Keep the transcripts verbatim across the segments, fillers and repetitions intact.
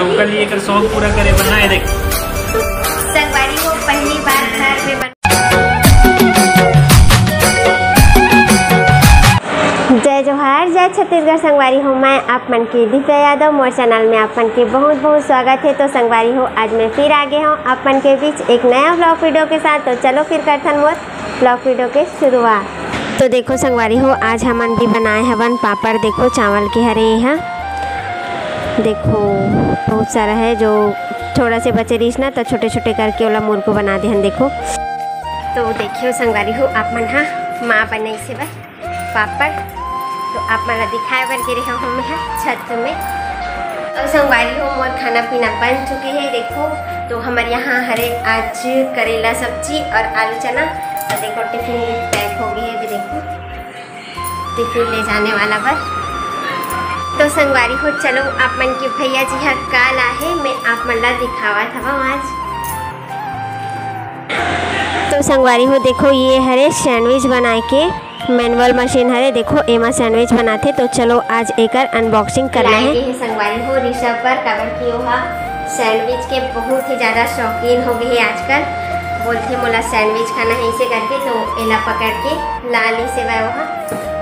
ओकर लिए एकर शौक पूरा करे बर ना, ये देख। संगवारी हो, पहली बार घर में बन- जय जोहार, जय छत्तीसगढ़ संगवारी हो, मैं आप मन के दिव्या यादव, मोर चैनल में आप मन के बहुत बहुत स्वागत है। तो संगवारी हो, आज मैं फिर आ गए हूँ आप मन के बीच एक नया ब्लॉग वीडियो के साथ। तो चलो फिर करथन मोर ब्लॉग वीडियो के शुरुआत। तो देखो संगवारी हो, आज हमन भी बनाए हवन पापड़। देखो चावल के हरे ये ह, देखो बहुत सारा है, जो थोड़ा से बचे रहिस ना, तो छोटे छोटे करके ओला मुरको बना दे हन। देखो, तो देखियो संगवारी हो, आप मन हा माँ बनई से बस पापड़, तो आप मन ला दिखाए बर गे रहे हूँ मैं ह छत में। और संगवारी हो, मोर खाना पीना बन चुके है। देखो, तो हमर यहाँ हरे आज करेला सब्जी और आलू चना। और देखो, टिफिन भी पैक हो गए है, अभी देखो टिफिन ले जाने वाला बर। तो संगवारी हो, चलो आप मन के भैया जी ह का लाहे, मैं आप मन ला दिखावत हवं आज। तो संगवारी हो, देखो ये हरे सैंडविच बनाए के मैनुअल मशीन हरे। देखो एमा सैंडविच बनाथे। तो चलो आज एकर अनबॉक्सिंग करना लाए है। गे हे संगवारी हो ऋषभ बर, काबर कि ओहा सैंडविच के बहुत ही ज्यादा शौकीन हो गए है आजकल। बोलथे मोला सैंडविच खाना है, इसे करके तो एला पकड़ के ला ली से वह ओहा।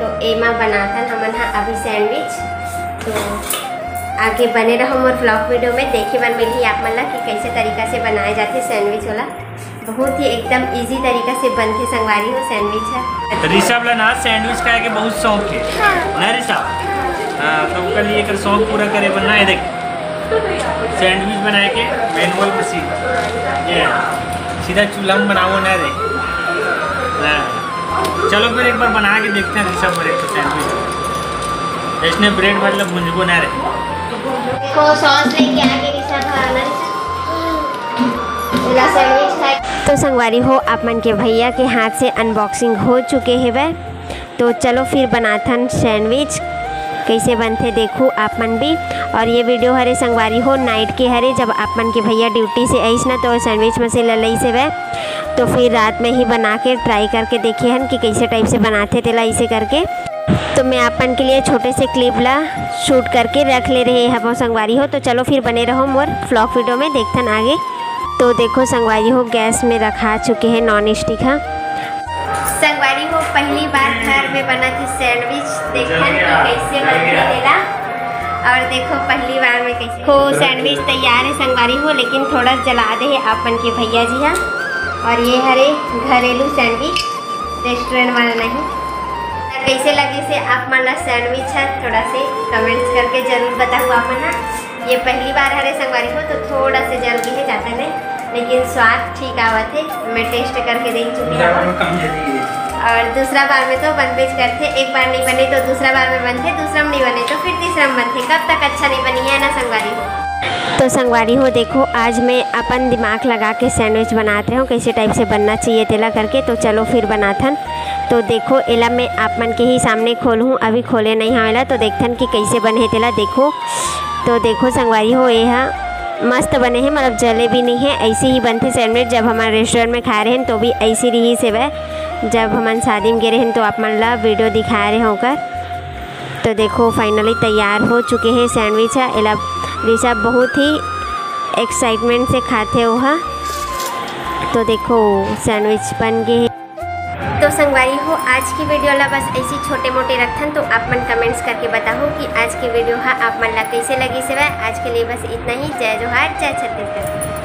तो एमा बनाथन हमन हा अभी सैंडविच। तो आगे बने रहो मोर ब्लॉग वीडियो में, देखे बर मिलही आप मन ला कि कैसे तरीका से बनाए जाथे सैंडविच वाला। बहुत ही एकदम इजी तरीका से बनथे संगवारी हो सैंडविच है। ऋषभ ला ना सैंडविच खाए के बहुत शौक है। हाँ। ना ऋषभ? हाँ, तो ओकर लिए एकर शौक पूरा करे बर ना, ये देख सैंडविच बनाए के मैनुअल मशीन, ये सीधा चूल्हा में बनाओ ना रे। हाँ। चलो फिर एक बार बना के देखते हैं ऋषभ बर एक सैंडविच। इसने ब्रेड भर ला भुंजबो ना रे। देखो सॉस लेके आगे ऋषभ, हाँ ना ऋषभ? एला सैंडविच खाए। तो संगवारी हो, आप मन के भैया के हाथ से अनबॉक्सिंग हो चुके हेवय। तो चलो फिर बनाथन सैंडविच, कैसे बनथे देखू आप मन भी। और ये वीडियो हरे संगवारी हो नाइट के हरे, जब आप मन के भैया ड्यूटी से आइस ना तो सैंडविच मशीन ला लइस हेवय। तो फिर रात में ही बना के ट्राई करके देखे हन कि कैसे टाइप से बनाथे तेला, ऐसे करके। तो मैं आप मन के लिए छोटे से क्लिप ला शूट करके रख ले रहे हवं संगवारी हो। तो चलो फिर बने रहो मोर ब्लॉग वीडियो में, देखथन आगे। तो देखो संगवारी हो, गैस में रखा चुके हैं नॉन स्टिक ह। संगवारी हो, पहली बार घर में बना थी सैंडविच, देखथन कि कैसे बनथे तेला। और देखो पहली बार में कैसे हो सैंडविच तैयार है संगवारी हो, लेकिन थोड़ा जला दे है आप मन के भैया जी हा। और ये हरे घरेलू सैंडविच, रेस्टोरेंट वाला नहीं। तो कैसे लगे से आप मन ला सैंडविच है, थोड़ा से कमेंट्स करके जरूर बताओ आप मन हा। ये पहली बार हरे संगवारी हो, तो थोड़ा से जल गए है, ज्यादा नहीं, लेकिन स्वाद ठीक आवत है। मैं टेस्ट करके देख चुकी हूँ। और दूसरा बार में तो बनबेच करथे, एक बार नहीं बने तो दूसरा बार में बनथे, दूसरा में नहीं बने तो फिर तीसरा में बनथे। कब तक अच्छा नहीं बनी है ना संगवारी हो। तो संगवारी हो देखो, आज मैं अपन दिमाग लगा के सैंडविच बनात रहे हूँ, कैसे टाइप से बनना चाहिए तेला करके। तो चलो फिर बनाथन। तो देखो एला मैं आप मन के ही सामने खोलहूँ, अभी खोले नहीं हवं एला, तो देखथन कि कैसे बने हे तेला। देखो, तो देखो संगवारी हो, ये हा मस्त बने हे, मतलब जले भी नहीं है। ऐसे ही बनथे सैंडविच, जब हमन रेस्टोरेंट में खाए रहेन तो भी ऐसे रहिस हेवय। जब हमन शादी में गे रहेन तो आप मन ला वीडियो दिखाए रहे ओकर। तो देखो फाइनली तैयार हो चुके हैं सैंडविच है। एला ऋषभ बहुत ही एक्साइटमेंट से खाथे ओहा। तो देखो सैंडविच बन गए हैं। तो संगवारी हो, आज की वीडियो ला बस ऐसी छोटे मोटे रखथन। तो आप मन कमेंट्स करके बताओ कि आज की वीडियो हा आप मन ला कैसे लगिस हेवय। आज के लिए बस इतना ही। जय जोहार, जय छत्तीसगढ़।